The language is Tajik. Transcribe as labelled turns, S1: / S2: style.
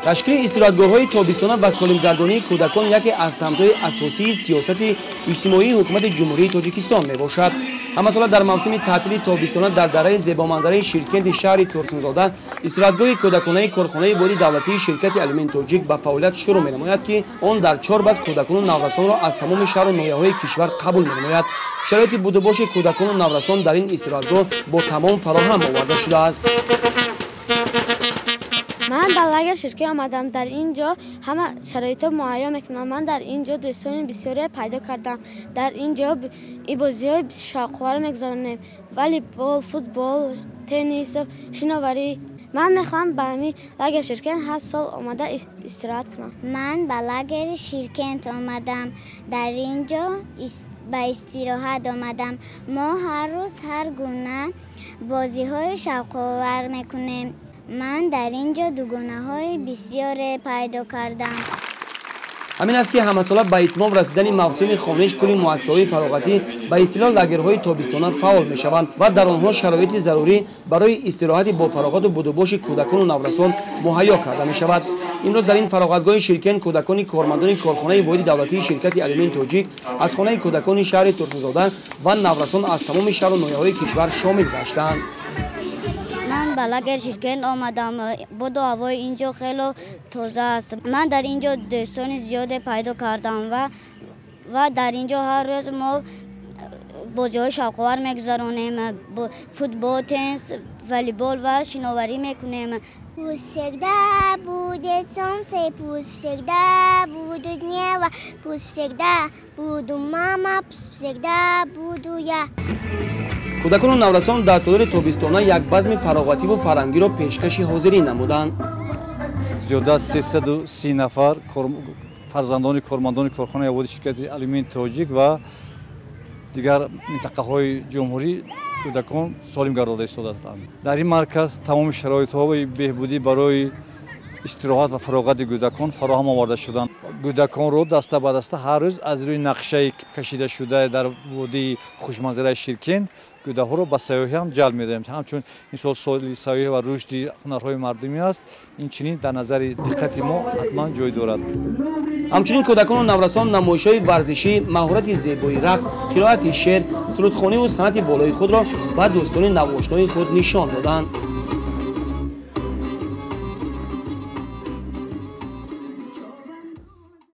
S1: Ташкили истироҳатгоҳҳои тобистона ва солимгардонии кӯдакон яке аз самтҳои асосии сиёсати иҷтимоии ҳукумати Ҷумҳурии Тоҷикистон мебошад. Ҳамасола дар мавсими таътили тобистона дар дараи зебоманзараи Ширкенти шаҳри Турсунзода истироҳатгоҳи кӯдаконаи корхонаи воҳиди давлатии ширкати Алюмин Тоҷик ба фаъолият шурӯъ менамояд, ки он дар 4 баст кӯдакону наврасонро аз тамоми шаҳру ноҳияҳои кишвар қабул менамояд. Шароити будубоши кӯдакону наврасон дар ин истироҳатгоҳ бо тамом фароҳам оварда шудааст.
S2: Ман ба лагер Ширкент омадам. Дар ин ҷо ҳама шароитҳо муҳайё мекунам. Ман дар ин ҷо дӯстони бисёре пайдо кардам. Дар ин ҷо бозиҳои шавқовар мегузаронем: волейбол, футбол, теннис, шиноварӣ. Ман мехоҳам ба ҳамин лагер Ширкент ҳар сол омада истироҳат кунам.
S3: Ман ба лагери Ширкент омадам. Дар ин ҷо ба истироҳат омадам. Мо ҳар рӯз ҳар гуна бозиҳои шавқовар мекунем. Ман дар ин ҷо дугонаҳои бисёре пайдо кардам.
S1: Ҳамин аст, ки ҳамасола ба итмом расидани мавсими хониш кулли муассисаҳои фароғатӣ, ба истилоҳ лагерҳои тобистона, фаъол мешаванд ва дар онҳо шароити зарурӣ барои истироҳати бофароғату будубоши кӯдакону наврасон муҳайё карда мешавад. Имрӯз дар ин фароғатгоҳи Ширкент кӯдакони кормандони корхонаи воҳиди давлатии ширкати Алюмин Тоҷик аз хонаи кӯдакони шаҳри Турсунзода ва наврасон аз тамоми шаҳру ноҳияҳои кишвар шомил гаштанд.
S4: Ман ба лагер Ширкент омадам. Боду ҳавои ин ҷо хеле тоза аст. Ман дар ин ҷо дӯстони зиёде пайдо кардам ва дар ин ҷо ҳар рӯз мо бозиҳои шавқовар мегузаронем: футбол, теннис, волейбол ва шиноварӣ мекунем.
S3: Пусть всегда будет солнце, пусть всегда будет небо, пусть всегда буду мама, пусть всегда буду я.
S1: Кӯдакону наврасон дар толори тобистона як базми фароғативу фарҳангиро пешкаши ҳозирин намуданд.
S5: Зиёда аз 330 нафар фарзандони кормандони корхонаи воҳиди ширкати Алюмин Тоҷик ва дигар минтақаҳои ҷумҳурӣ кӯдакон солим гардода истодаанд. Дар ин марказ тамоми шароитҳои беҳбудӣ барои истироҳат ва фароғати кӯдакон фароҳам оварда шуданд. Кӯдаконро даста ба даста ҳар рӯз аз рӯи нақшаи кашида шуда дар водии хушманзараи Ширкент кӯдакҳоро ба сайёҳӣ ҳам ҷалб медоем. Ҳамчун ин сол соли сайёҳӣ ва рушди ҳунарҳои мардумӣ аст, инчунин дар назари диққати мо ҳатман ҷой дорад.
S1: Ҳамчунин кӯдакону наврасон намоишҳои варзишӣ, маҳорати зебои рақс, қироати шеър, сурудхониву санъати волои худро ба дӯстони навошнои худ нишон доданд.